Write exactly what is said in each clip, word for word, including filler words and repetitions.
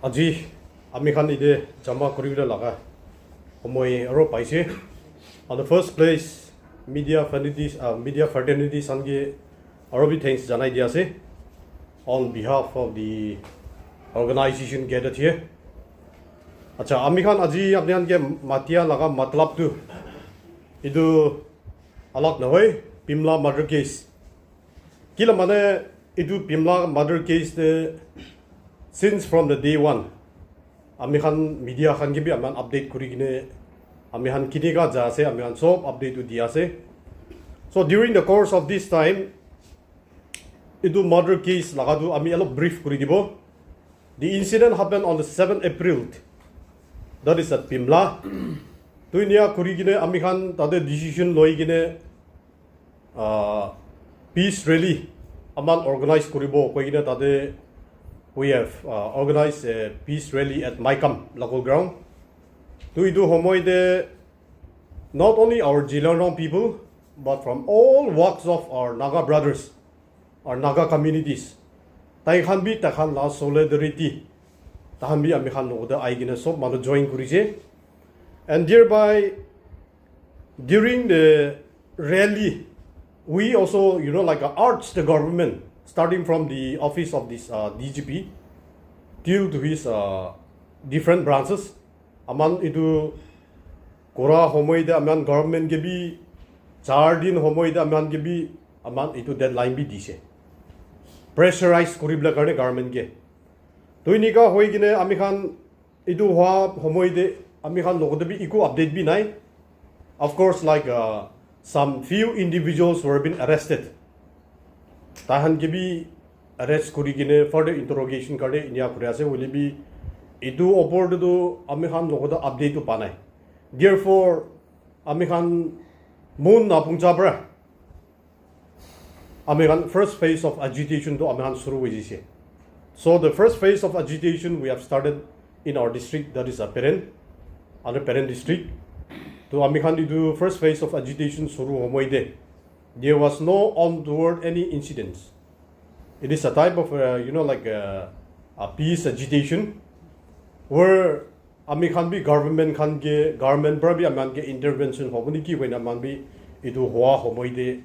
Aji ami khan ite jama kuribole laga homoi aro paise. On the first place, media fraternities, uh, media fraternities khan ke aro bi thanks janai di ase on behalf of the organization gathered here. Acha, ami khan aji apni khan ke matia laga matlab tu itu alag nohoi, Pimla murder case. Kila mane itu Pimla murder case te since from the day one, ami khan media khan ke bi ami khan update kuri kine ami khan kinika ja ase, ami khan sob update tu di ase. So during the course of this time, itu murder case laga tu ami alop brief kuri dibo. The incident happened on the seventh April. That is at Pimla. Tu inia kuri kine ami khan tate decision loi kine, uh, peace rally aman organize kuribo koi kine tate we have, uh, organized a peace rally at Maikam local ground. Tu itu homoi te not only our Zeliangrong people, but from all walks of our Naga brothers, our Naga communities, tai khan bi tai khan la solidarity, tai khan bi ami khan logote ai kine sob manu join kurise. And thereby, during the rally, we also, you know, like, uh, urge the government, starting from the office of this, uh, D G P, till to his, uh, different branches, aman itu kura homoi te aman government ke bi char din homoi te aman ke bi aman itu deadline bi dise, pressurize kuribole karne government ke. Tu inika hoi kine ami khan itu hoa homoi te ami khan logote bi eku update bi nai. Of course, like, uh, some few individuals were been arrested. Tai khan ke bi arrest kuri kine further interrogation karne inia kuri ase, hoile bi itu opor te tu ami khan logote update tu pa nai. Therefore, ami khan mon na pungcha pra ami khan first phase of agitation tu ami khan shuru hoi jise. So the first phase of agitation we have started in our district, that is, uh, Peren, under Peren district. To ami khan itu first phase of agitation shuru homoi te, there was no untoward any incidents. It is a type of, uh, you know, like, uh, a peace agitation where ami khan bi government khan ke, government pra bi ami khan ke intervention hobo niki koina ami khan bi itu hoa homoi te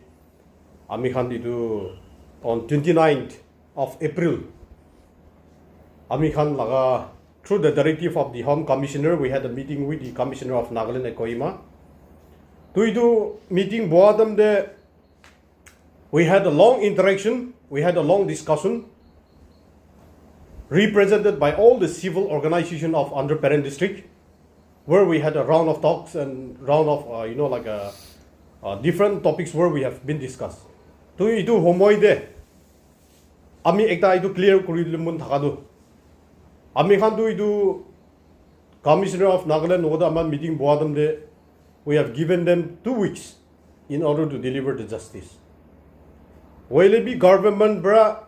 ami khan itu on twenty-ninth of April, ami khan laga, through the directive of the Home Commissioner, we had a meeting with the Commissioner of Nagaland at Kohima. Tu itu meeting boa time te, we had a long interaction, we had a long discussion, represented by all the civil organization of under Peren district, where we had a round of talks and round of, uh, you know, like, uh, uh, different topics where we have been discussed. Tu itu homoi te, ami ekta itu clear kuri dile mon thaka tu, ami khan tu itu Commissioner of Nagaland logote aman meeting boa time te, we have given them two weeks in order to deliver the justice. Hoile bi government pra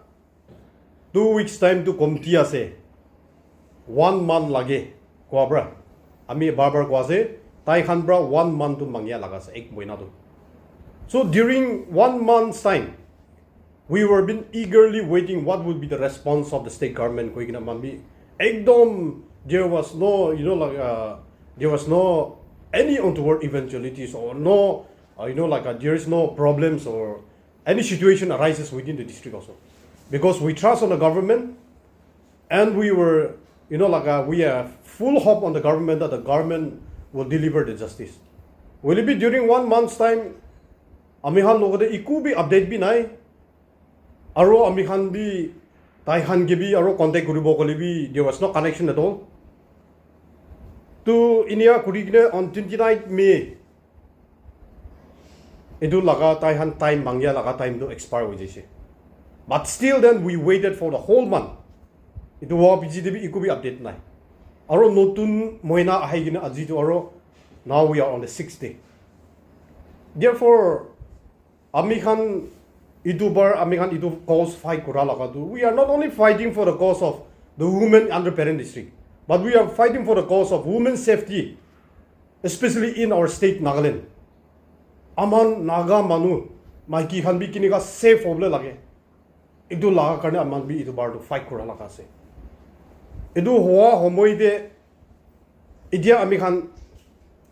two weeks time tu komti ase, one month lage koa pra ami bar bar koa ase, tai khan pra one month tu mangia laga ase, ek mohina tu. So during one month's time, we were been eagerly waiting what would be the response of the state government koi kina ami khan bi ekdom, there was no, you know, like, uh, there was no any untoward eventualities or no, uh, you know, like, uh, there is no problems or any situation arises within the district also, because we trust on the government and we were, you know, like, uh, we have full hope on the government that the government will deliver the justice. Will it be during one month's time? Ami khan logote eku bi update bi nai. Aro ami khan bi, tai khan ke bi aro contact kuribo kole bi, there was no connection at all. Tu inia kuri kine on twenty-ninth May, itu laga tai khan time mangia laga time tu expire hoi jaise. But still then we waited for the whole month. Itu wa piche te bi eku bi update nai. Aro notun mohina ahi kine aji tu aro now we are on the sixth day. Therefore, ami khan itu bar, ami khan itu cause fight kura laga tu, we are not only fighting for the cause of the women under Peren district, but we are fighting for the cause of women's safety, especially in our state Nagaland. Aman Naga manu maiki khan bi kinika safe hobole lage. Itu laga karne aman bi itu bar tu fight kura laga ase. Etu hoa homoi te, etia ami khan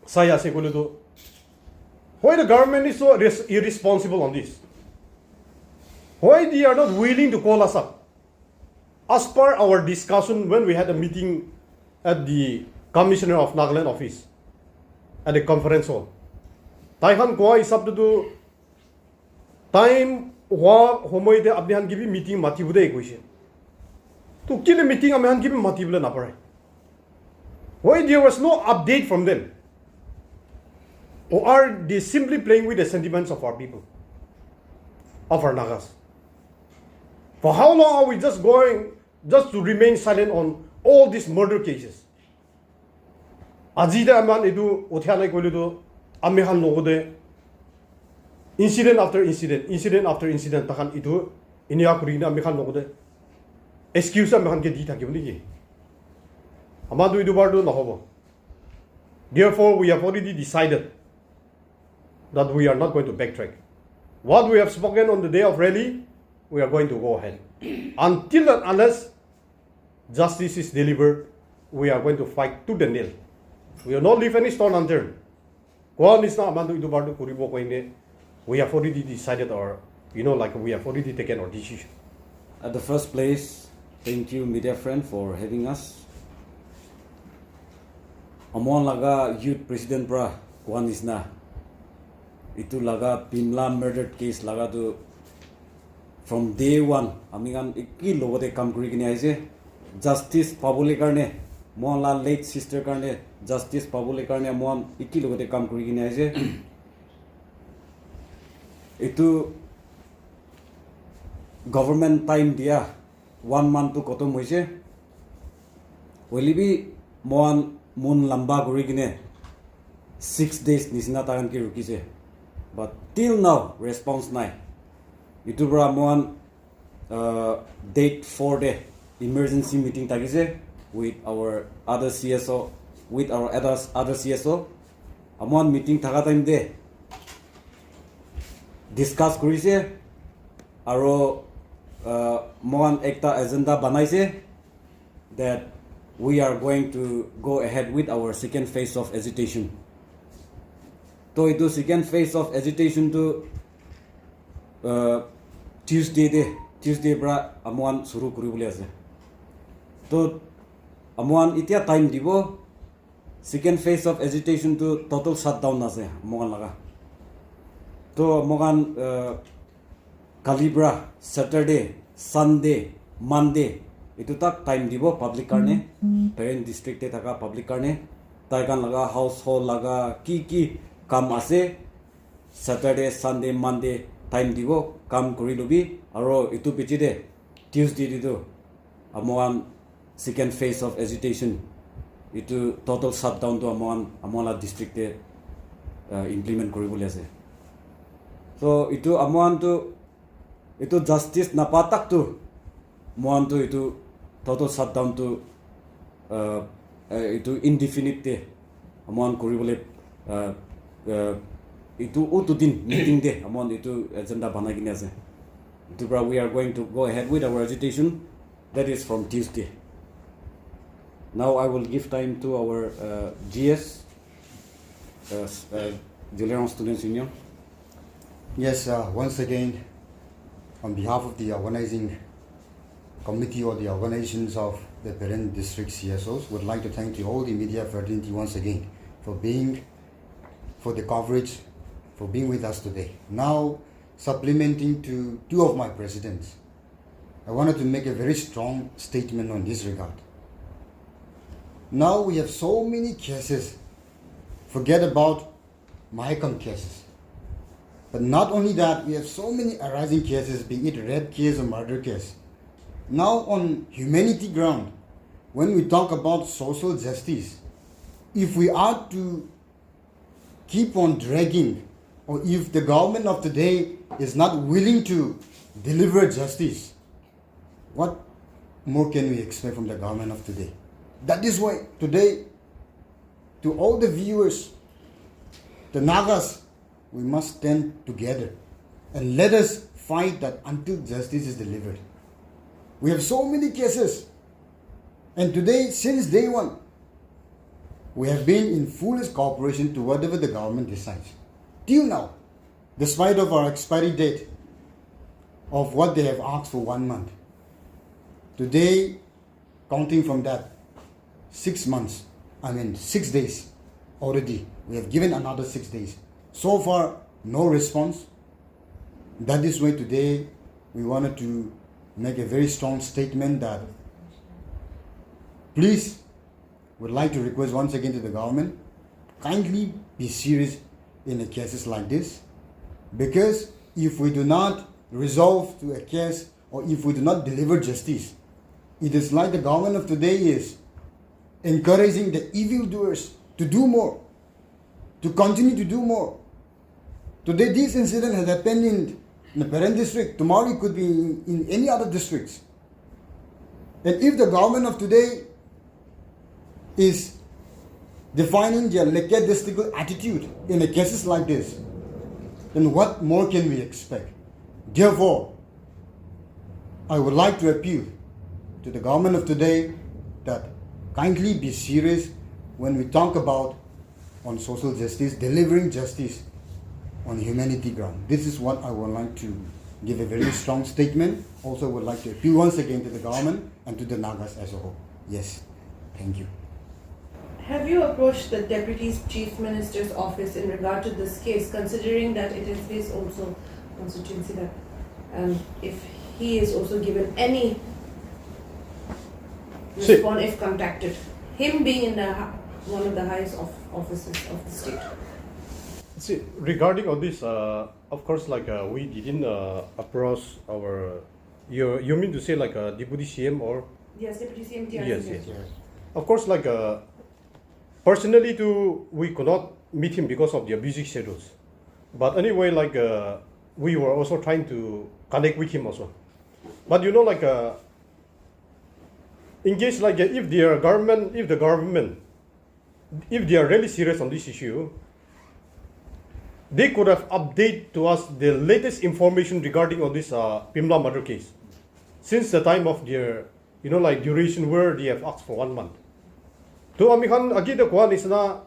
sai ase koile tu, why the government is so res-, irresponsible on this? Why they are not willing to call us up? As per our discussion when we had a meeting at the Commissioner of Nagaland office at the conference hall, tai khan koa hisab te tu time hoa homoi te apni khan ke bi meeting matibo de koise. To kile meeting ami khan ke bi matibole napare? Why there was no update from them? Or are they simply playing with the sentiments of our people, of our Nagas? For how long are we just going, just to remain silent on all these murder cases? Aji te aman etu uthia nai koile tu, ami khan logote incident after incident, incident after incident, takhan etu inia kuri kena ami khan logote excuse ami khan ke di thakibo niki? Ama tu etu bar tu nahobo. Therefore, we have already decided that we are not going to backtrack. What we have spoken on the day of rally, we are going to go ahead. Until and unless justice is delivered, we are going to fight to the nail. We will not leave any stone unturned. Koa nisna aman tu etu bar tu kuribo koine, we have already decided our, you know, like, we have already taken our decision. At the first place, thank you, media friend, for having us. Amon laga youth president pra koa nisna, itu laga Pimla murder case laga tu from day one ami khan eki logote kam kuri kene aise. Justice pabole karne, mohan la late sister karne justice pabole karne mohan eki logote kam kuri kene aise. Itu government time dia one month tu khotom hoise. Hoile bi mohan mon lamba kuri kene six days nisina takan ke rukise. But till now response nai. Itu pra mohan, uh, date four te emergency meeting thakise with our other C S O, with our others, other C S O. Amohan meeting thaka time te discuss kurise, aro, uh, mohan ekta agenda banaise that we are going to go ahead with our second phase of agitation. To itu second phase of agitation tu, uh, Tuesday te, Tuesday pra amohan suru kuri bole ase. To amohan itia time dibo. Second phase of agitation tu total shutdown ase mohan laga. To mohan, uh, kali pra Saturday, Sunday, Monday itu tak time dibo public karne, Peren district te thaka public karne, tai khan laga household laga ki ki kam ase, Saturday, Sunday, Monday time dibo, kam kuri lobi, aro itu piche te Tuesday te tu amohan second phase of agitation, itu total shutdown tu amohan, amohan la district te, uh, implement kuri bole ase. So itu amohan tu itu justice napa tak tu mohan tu itu total shutdown tu, uh, uh, itu indefinite te amohan kuri bole, uh, uh, itu utu din meeting te amohan itu agenda banai kene ase. Itu pra we are going to go ahead with our agitation. That is from Tuesday. Now I will give time to our, uh, G S, uh, s-, uh, Zeliangrong Students Union. Yes, uh, once again, on behalf of the organizing committee or the organizations of the Peren District C S Os, would like to thank to all the media fraternity once again for being, for the coverage, for being with us today. Now, supplementing to two of my presidents, I wanted to make a very strong statement on this regard. Now we have so many cases. Forget about Mahikam cases. But not only that, we have so many arising cases, be it rape case or murder case. Now on humanity ground, when we talk about social justice, if we are to keep on dragging, or if the government of today is not willing to deliver justice, what more can we expect from the government of today? That is why today, to all the viewers, the Nagas, we must stand together and let us fight that until justice is delivered. We have so many cases. And today, since day one, we have been in fullest cooperation to whatever the government decides. Till now, despite of our expiry date of what they have asked for one month, today, counting from that, six months, I mean, six days already, we have given another six days. So far, no response. That is why today we wanted to make a very strong statement that please, would like to request once again to the government, kindly be serious in the cases like this, because if we do not resolve to a case or if we do not deliver justice, it is like the government of today is encouraging the evildoers to do more, to continue to do more. Today, this incident has happened in the Peren district. Tomorrow, it could be in, in any other districts. And if the government of today is defining their lackadaisical attitude in the cases like this, then what more can we expect? Therefore, I would like to appeal to the government of today that kindly be serious when we talk about on social justice, delivering justice on humanity ground. This is what I would like to give a very strong statement. Also, would like to appeal once again to the government and to the Nagas as a whole. Yes, thank you. Have you approached the Deputy Chief Minister's office in regard to this case, considering that it is his also constituency, that um, if he is also given any See. Respond if contacted, him being in the hi- one of the highest of offices of the state? See, regarding on this, uh, of course, like uh, we didn't uh, approach our. You you mean to say like uh, deputy C M or Yes, Deputy C M T R. Yes, yes. Of course, like uh, personally too, we could not meet him because of their busy schedules. But anyway, like uh, we were also trying to connect with him also. But you know, like uh, in case like uh, if their government, if the government, if they are really serious on this issue, they could have update to us the latest information regarding on this uh, Pimla murder case since the time of their, you know, like duration where they have asked for one month. To ami khan agi de koa nisna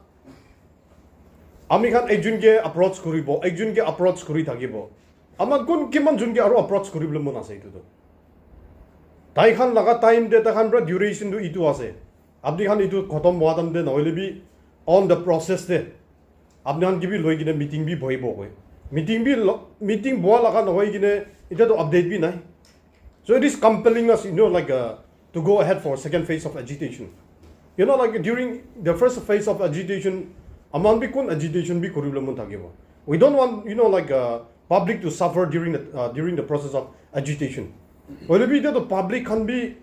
ami khan ekjon ke approach kuribo, ekjon ke approach kuri thakibo. Amar kun kiman jon ke aro approach kuribole mon ase itu to. Tai khan laga time de tai khan pra duration tu itu ase. Apni khan itu khotom hua time de nohole bi on the process de apni khan ke bi loi kine meeting bi bohibo koi. Meeting bi lo- meeting boa laga nohoi kine ita to update bi nai. So it is compelling us, you know, like uh, to go ahead for second phase of agitation. You know, like during the first phase of agitation, aman bi kun agitation bi kuribole mon thakibo. We don't want, you know, like uh, public to suffer during the uh, during the process of agitation. Hoile bi ita to public khan bi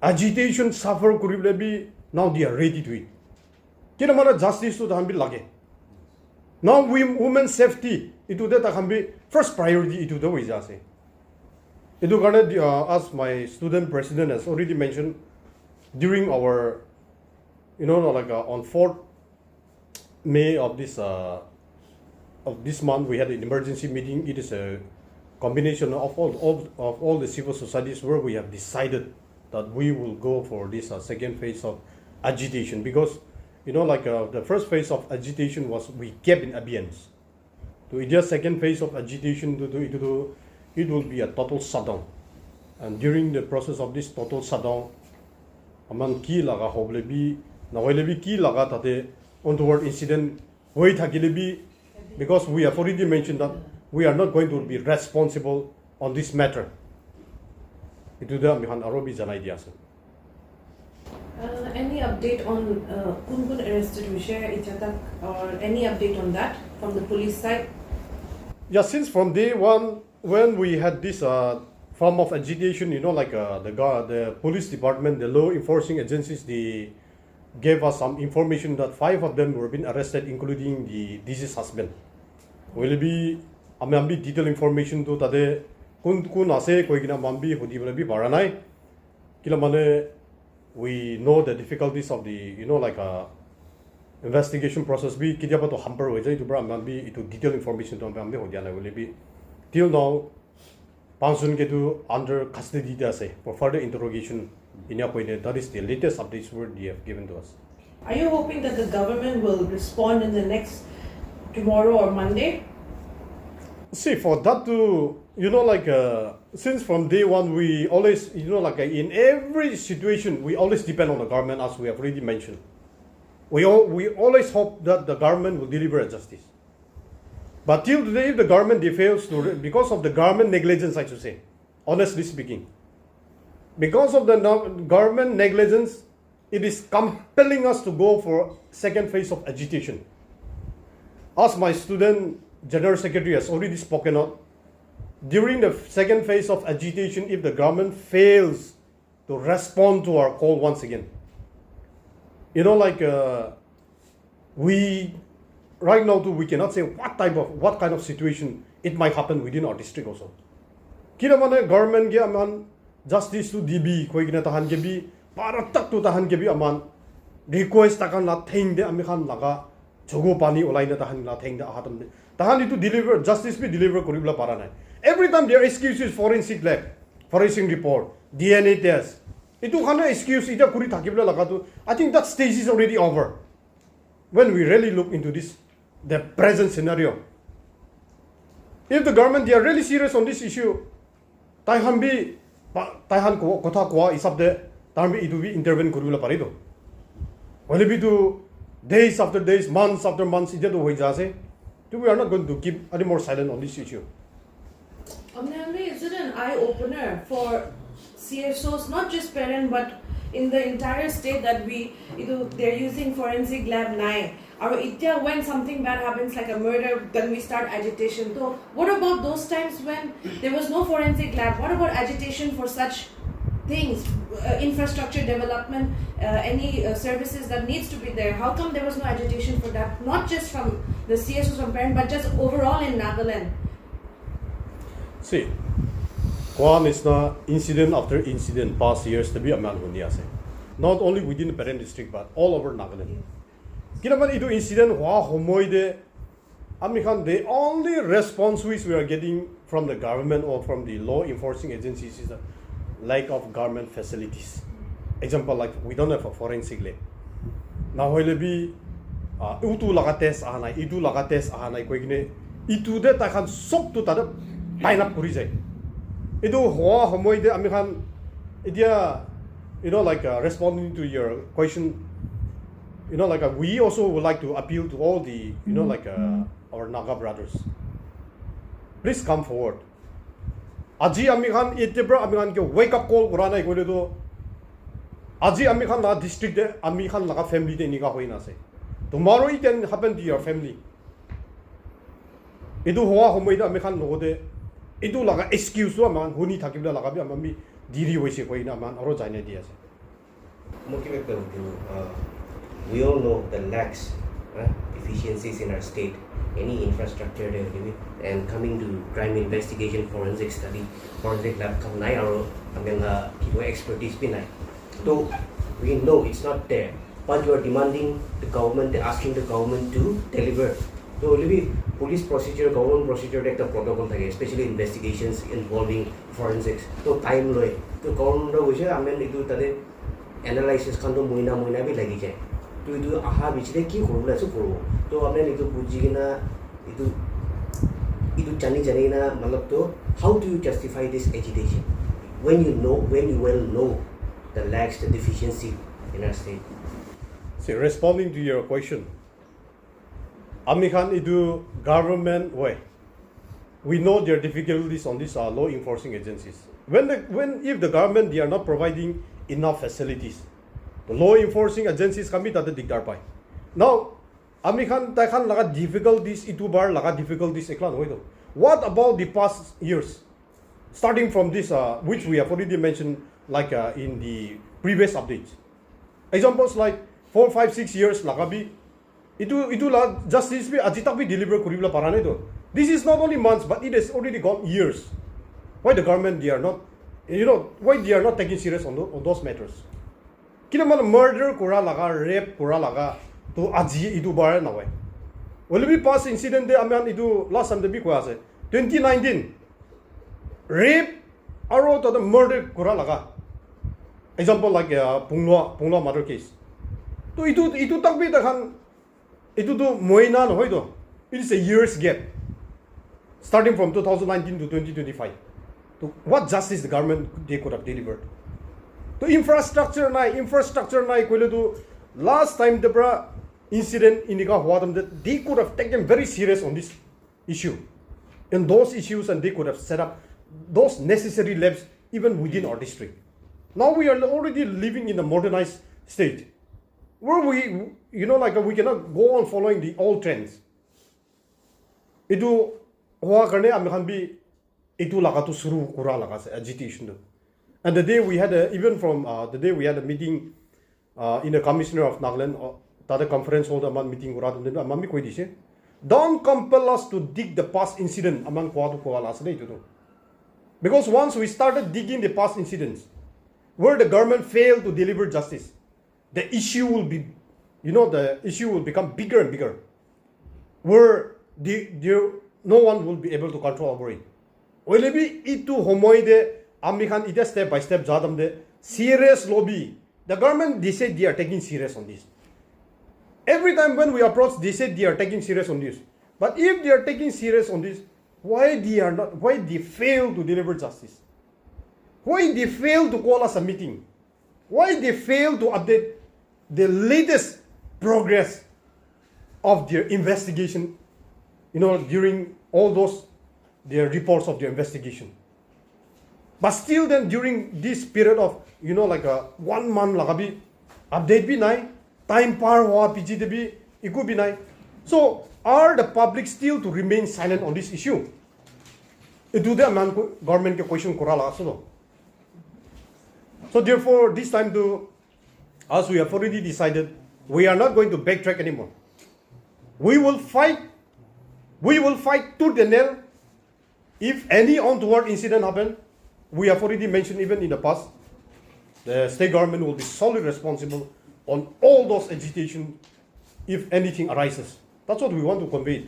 agitation suffer kuribole bi now they are ready to it. Kina mara justice to tahan bi lage. Now we women safety itu de tahan bi first priority itu de hoija ase. Itu karne uh, as my student president has already mentioned during our, you know, like uh, on fourth May of this uh, of this month we had an emergency meeting. It is a combination of all, all of all the civil societies where we have decided that we will go for this uh, second phase of agitation because you know like uh, the first phase of agitation was we kept in abeyance. To the second phase of agitation to, to, to, to it will be a total shutdown. And during the process of this total shutdown, aman ki laga hobole bi, nahoile bi ki laga tate untoward incident hoi thakile bi, because we have already mentioned that we are not going to be responsible on this matter. Itu da ami khan aro bi janai dia ase. Uh, any update on uh, kun kun arrested hoise etia tak, or any update on that from the police side? Yeah, since from day one, when we had this uh, form of agitation, you know, like uh, the guard, the police department, the law enforcing agencies, they gave us some information that five of them were being arrested, including the deceased husband. Will be, I mean, be detailed information to tade kun kun ase koi kina mambi hudi bole bi bara nai. Kila mane we know the difficulties of the, you know, like uh, investigation process bi kitia pa to hamper hoi jai, itu pra ami bi itu detail information to ami bi hodia nai bole bi. Till now, panchjon ke tu under custody te ase for further interrogation. Inya koine, that is the latest updates word they have given to us. Are you hoping that the government will respond in the next tomorrow or Monday? See, for that to, you know, like, uh, since from day one, we always, you know, like, uh, in every situation, we always depend on the government, as we have already mentioned. We, all, we always hope that the government will deliver a justice. But till today, if the government, they fails to, re- because of the government negligence, I should say, honestly speaking, because of the no- government negligence, it is compelling us to go for second phase of agitation. As my student general secretary has already spoken on, during the second phase of agitation, if the government fails to respond to our call once again, you know, like, uh, we right now too, we cannot say what type of, what kind of situation it might happen within our district also. Kina mane government ke aman justice tu dibi koi kina tahan ke bi para tak tu tahan ke bi aman request takan la theng de ami khan laga chogo pani olai na tahan la theng de ahatam de tahan itu deliver, justice bi deliver kori bla para nai. Every time their excuse is forensic lab, forensic report, D N A test. Itu khan excuse ita kuri thaki bla laga tu, I think that stage is already over. When we really look into this, the present scenario, if the government, they are really serious on this issue, tai khan bi, tai khan ko kotha koa hisab de, tai khan bi itu bi intervene kuri bla pari do. Hoile bi tu days after days, months after months, ite to hoi ja ase. Tu we are not going to keep any more silent on this issue. Apnali, is it an eye opener for C S Os, not just Peren, but in the entire state that we, you know, they're using forensic lab nai? Or itya, when something bad happens like a murder, then we start agitation. So what about those times when there was no forensic lab? What about agitation for such things, uh, infrastructure development, uh, any uh, services that needs to be there? How come there was no agitation for that? Not just from the C S Os from Peren, but just overall in Nagaland. See, koa nisna incident after incident past years te bi aman huni ase. Not only within the Peren district but all over Nagaland. Kina mane itu incident hoa homoi de ami khan, the only response which we are getting from the government or from the law enforcing agencies is the lack of government facilities. Example, like, we don't have a forensic lab. Na hoile bi, uh, utu laga test aha nai, itu laga test aha nai koi kine itu de tai khan sob tu tate pile up kuri jai. Itu hoa homoi de ami khan itia, you know, like, uh, responding to your question, you know, like, uh, we also would like to appeal to all the, you know, like, uh, our Naga brothers. Please come forward. Aji ami khan ite pra ami khan ke wake up call kura nai koile to, aji ami khan la district de ami khan laga family de enika hoi na ase. Tomorrow it can happen to your family. Itu hoa homoi de ami khan logo de itu laga excuse tu ami khan huni thaki bla laga bi ami diri hoise koi na ami khan aro jai nai di ase. Motivate karo kyo, uh, we all know the lax, uh, efficiencies in our state. Any infrastructure there, and coming to crime investigation, forensic study, forensic lab kam nai aro ami la kibo expertise bi nai. So we know it's not there, but you are demanding the government, asking the government to deliver. So only police procedure, government procedure, ekta protocol thake, especially investigations involving forensics. To time loi. To government loi hoise, ami itu tate analysis khan to muina muina bi lagi jai. To itu aha bichire ki koribole ase koribo. To ami itu buji kina itu itu jani jani na matlab to, how do you justify this agitation when you know, when you well know the lacks, the deficiency in our state? See, responding to your question, ami khan itu government way. We know their difficulties on these, uh, law enforcing agencies. When the, when if the government, they are not providing enough facilities, the law enforcing agencies khan bi tate dikdar pai. Now, ami khan tai khan laga difficulties, itu bar laga difficulties ekla nohoi to. What about the past years? Starting from this, uh, which we have already mentioned, like, uh, in the previous updates. Examples like four, five, six years laga bi, itu, itu la justice bi aji tak bi deliver kuri bole para nai to. This is not only months, but it has already gone years. Why the government, they are not, you know, why they are not taking serious on, tho- on those matters? Kina mane murder kura laga, rape kura laga, to aji itu bar na hoi. Hoile bi past incident de ami khan itu last time de bi koi ase. Twenty nineteen, rape aro tate murder kura laga. Example like uh, Pungwa, Pungwa murder case. To itu itu tak bi takhan itu tu moina nohoi to. It is a years gap. Starting from two thousand nineteen to twenty twenty-five. To what justice the government they could have delivered? To infrastructure nai, infrastructure nai koile tu last time the pra incident inika hua tam they could have taken very serious on this issue. And those issues and they could have set up those necessary labs even within our district. Now we are already living in a modernized state where we, you know, like we cannot go on following the old trends. Itu hoa karne ami khan bi itu laga tu suru kura laga ase agitation tu. And the day we had a, even from uh, the day we had a meeting uh, in the commissioner of Nagaland, uh, tate conference hall te aman meeting kura tu aman bi koi dise, don't compel us to dig the past incident, aman koa tu koa la ase de itu tu. Because once we started digging the past incidents where the government failed to deliver justice, the issue will be, you know, the issue will become bigger and bigger, where the, the, no one will be able to control over it. Oilebi itu homoi de ami khan ite step by step jadam de serious lobby. The government, they said they are taking serious on this. Every time when we approach, they said they are taking serious on this. But if they are taking serious on this, why they are not? Why they fail to deliver justice? Why they fail to call us a meeting? Why they fail to update the latest progress of their investigation? You know, during all those their reports of their investigation. But still then during this period of, you know, like a one month laga bi update bi nai, time par hoa piche te bi iku bi nai. So are the public still to remain silent on this issue? Itu de aman government ke question kura la ase lo. So therefore this time to, as we have already decided, we are not going to backtrack anymore. We will fight. We will fight tooth and nail. If any untoward incident happen, we have already mentioned even in the past, the state government will be solely responsible on all those agitation if anything arises. That's what we want to convey.